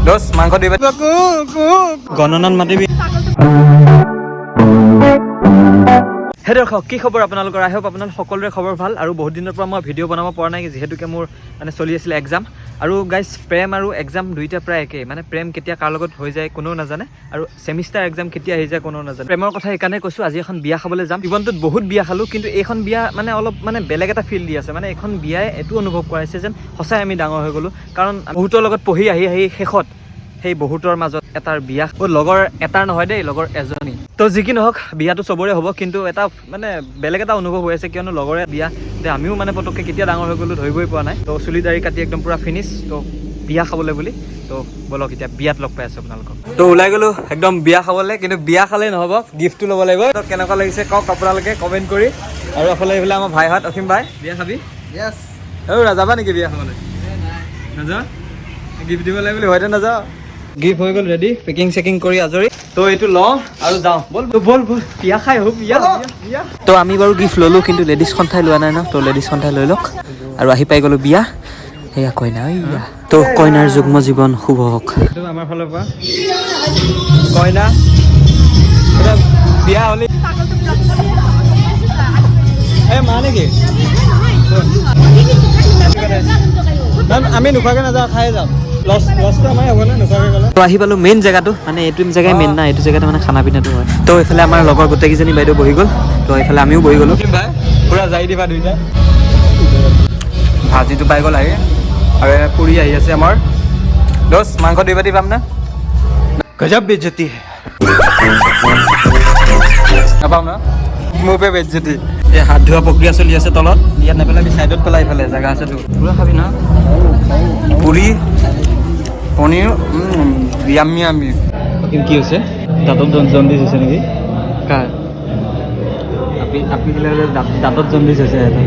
দোষ, মাংস দিবা, গণনাত মাতিবি। হে দৰ্শক, কি খবৰ আপোনালোকৰ? আই হোপ আপোনালোক সকলোৰে খবৰ ভাল। আৰু বহুত দিনৰ পৰা মই ভিডিঅ' বনাব পৰা নাই, যিহেতুকে মোৰ মানে চলি আছিলে এক্সাম। আৰু গাইজ, প্ৰেম আৰু এক্সাম দুইটা প্ৰায় একেই। মানে প্ৰেম কেতিয়া কাৰ লগত হৈ যায় কোনেও নাজানে আৰু ছেমিষ্টাৰ এক্সাম কেতিয়া আহি যায় কোনেও নাজানে। প্ৰেমৰ কথা সেইকাৰণে কৈছোঁ, আজি এখন বিয়া খাবলৈ যাম। জীৱনটোত বহুত বিয়া খালোঁ, কিন্তু এইখন বিয়া মানে অলপ মানে বেলেগ এটা ফিল দি আছে। মানে এইখন বিয়াই এইটো অনুভৱ কৰাইছে যেন সঁচাই আমি ডাঙৰ হৈ গ'লোঁ। কাৰণ বহুতৰ লগত পঢ়ি আহি আহি শেষত সেই বহুতৰ মাজত এটাৰ বিয়া, অ' লগৰ এটাৰ নহয় দেই, লগৰ এজনী। তো যি কি নহওক, বিয়াটো চবৰে হ'ব, কিন্তু এটা মানে বেলেগ এটা অনুভৱ হৈ আছে, কিয়নো লগৰে বিয়া যে আমিও মানে পটককৈ কেতিয়া ডাঙৰ হৈ গ'লোঁ ধৰিবই পৰা নাই। তো চুলি দাড়ি কাটি একদম পূৰা ফিনিছ, তো বিয়া খাবলৈ বুলি। তো ব'লক, এতিয়া বিয়াত লগ পাই আছোঁ আপোনালোকক। তো ওলাই গ'লো একদম বিয়া খাবলৈ, কিন্তু বিয়া খালেই নহ'ব, গিফ্টটো ল'ব লাগিব। তো কেনেকুৱা লাগিছে কওক আপোনালোকে কমেণ্ট কৰি। আৰু এফালে এইফালে আমাৰ ভাইহঁত। অসীম ভাই, বিয়া খাবি? য়েছ। অ' যাবা নেকি বিয়া খাবলৈ? নাযাওঁ? গিফ্ট দিব লাগে বুলি হয়তো নাযাওঁ। গিফ্ট হৈ গ'ল ৰেডি, পেকিং চেকিং কৰি আজৰি। তো এইটো লওঁ আৰু যাওঁ। ব'ল ব'ল ব'ল, বিয়া খাই আহোঁ, বিয়া বিয়া। তো আমি বাৰু গিফ্ট ল'লোঁ, কিন্তু লেডিজ সন্থাই লোৱা নাই ন। তো লেডিজ সন্থাই লৈ লওক। আৰু আহি পাই গ'লোঁ বিয়া। সেয়া কইনা, এইয়া। তো কইনাৰ যুগ্ম জীৱন শুভ হওক। এইটো আমাৰ ফালৰ পৰা কইনা। এতিয়া বিয়া হ'লে এই মা নেকি? আমি নোখোৱাকে নাযাওঁ, খাই যাম। লছটো আমাৰ হ'ব ন নোখোৱাকে গ'লে। তো আহি পালোঁ মেইন জেগাটো, মানে এইটো জেগাই মেইন না, এইটো জেগাতে মানে খানা পিনাটো হয়। তো এইফালে আমাৰ লগৰ গোটেইকেইজনী বাইদেউ বহি গ'ল, তো এইফালে আমিও বহি গ'লোঁ। ভাই, পুৰা যাই দিবা দুইটা। ভাজিটো পাই গ'ল আহি আৰু এয়া পুৰি আহি আছে আমাৰ। দোষ, মাংস দুই বাতি পাম না? गजब बेइज्जती है। নাপাম ন? মোৰ পে বেজ্জতি। এই হাত ধোৱা প্ৰক্ৰিয়া চলি আছে তলত। ইয়াত নেপেলাবি, চাইডত পেলাই, ইফালে জেগা আছেতো। পুৰা খাবি না? পুৰি পনীৰ, য়াম্মি য়াম্মি। কি হৈছে? দাঁতত জণ্ডিছ হৈছে নেকি? কাৰ আপি আপি দাঁতত জণ্ডিছ হৈছে এটা।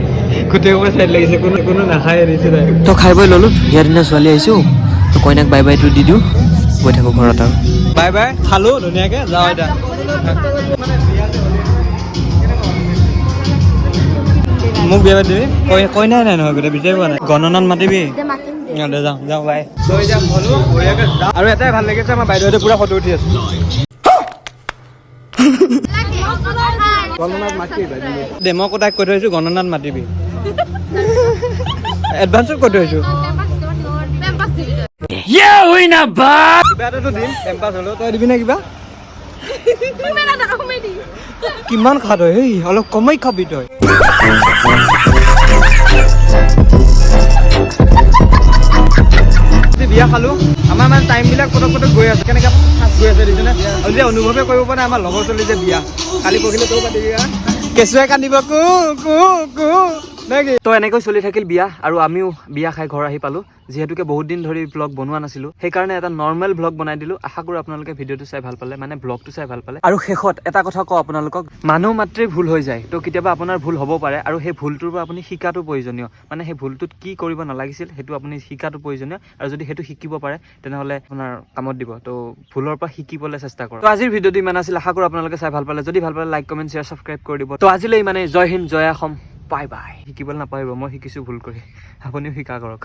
গোটেই সোপা চাইড লাগিছে, কোনো কোনো নাখায় দিছে। তো খাই বৈ ল'লোঁ, ধুনীয়া ধুনীয়া ছোৱালী আহিছোঁ। তো কইনাক বাই বাইটো দি দিওঁ, গৈ থাকোঁ ঘৰত আৰু। বাই বাই, খালোঁ ধুনীয়াকৈ, যাওঁ এতিয়া। মোক বিয়া পাতিবি? কইনাই নাই নহয়, গোটেই বিচাৰি পোৱা নাই। গণনাত মাতিবি। দে, যাওঁ যাওঁ, বাই। তো এতিয়া হ'লো বঢ়িয়াকৈ যাওঁ। আৰু এটাই ভাল লাগিছে, আমাৰ বাইদেউহঁতে পুৰা ফটো উঠি আছে। গণনাত মাতিবি। দে, মই তাইক কৈ থৈছোঁ, গণনাত মাতিবি। এডভান্সত কৈ থৈছোঁ। কিবা এটাতো দিম, টেম্পাছ হ'লেও। তই দিবি নে কিবা? কিমান খা তই? হেই, অলপ কমেই খাবি তই। আজি বিয়া খালো, আমাৰ মানে টাইমবিলাক পটক পটক গৈ আছে, কেনেকৈ ফাষ্ট গৈ আছে দেখিছেনে? আৰু যে অনুভৱে কৰিব পৰা নাই, আমাৰ লগৰ ছোৱালী যে বিয়া। কালি পৰহিলে তয়ো পাতিবি। হা, কেঁচুৱাই কান্দিব কু কু কু নেকি? তো এনেকৈ চলি থাকিল বিয়া আৰু আমিও বিয়া খাই ঘৰ আহি পালোঁ। যিহেতুকে বহুত দিন ধৰি ব্লগ বনোৱা নাছিলোঁ, সেইকাৰণে এটা নৰ্মেল ব্লগ বনাই দিলোঁ। আশা কৰোঁ আপোনালোকে ভিডিঅ'টো চাই ভাল পালে, মানে ব্লগটো চাই ভাল পালে। আৰু শেষত এটা কথা কওঁ আপোনালোকক, মানুহ মাত্ৰেই ভুল হৈ যায়। তো কেতিয়াবা আপোনাৰ ভুল হ'ব পাৰে আৰু সেই ভুলটোৰ পৰা আপুনি শিকাটো প্ৰয়োজনীয়। মানে সেই ভুলটোত কি কৰিব নালাগিছিল, সেইটো আপুনি শিকাটো প্ৰয়োজনীয়। আৰু যদি সেইটো শিকিব পাৰে, তেনেহ'লে আপোনাৰ কামত দিব। তো ভুলৰ পৰা শিকিবলৈ চেষ্টা কৰক। তো আজিৰ ভিডিঅ'টো ইমান আছিল। আশা কৰোঁ আপোনালোকে চাই ভাল পালে। যদি ভাল পালে, লাইক, কমেণ্ট, শ্বেয়াৰ, ছাবস্ক্ৰাইব কৰি দিব। তো আজিলৈ ইমানেই। জয় হিন্দ, জয় অসম, বাই বাই। শিকিবলৈ নাপাহৰিব। মই শিকিছোঁ ভুল কৰি, আপুনিও শিকা কৰক।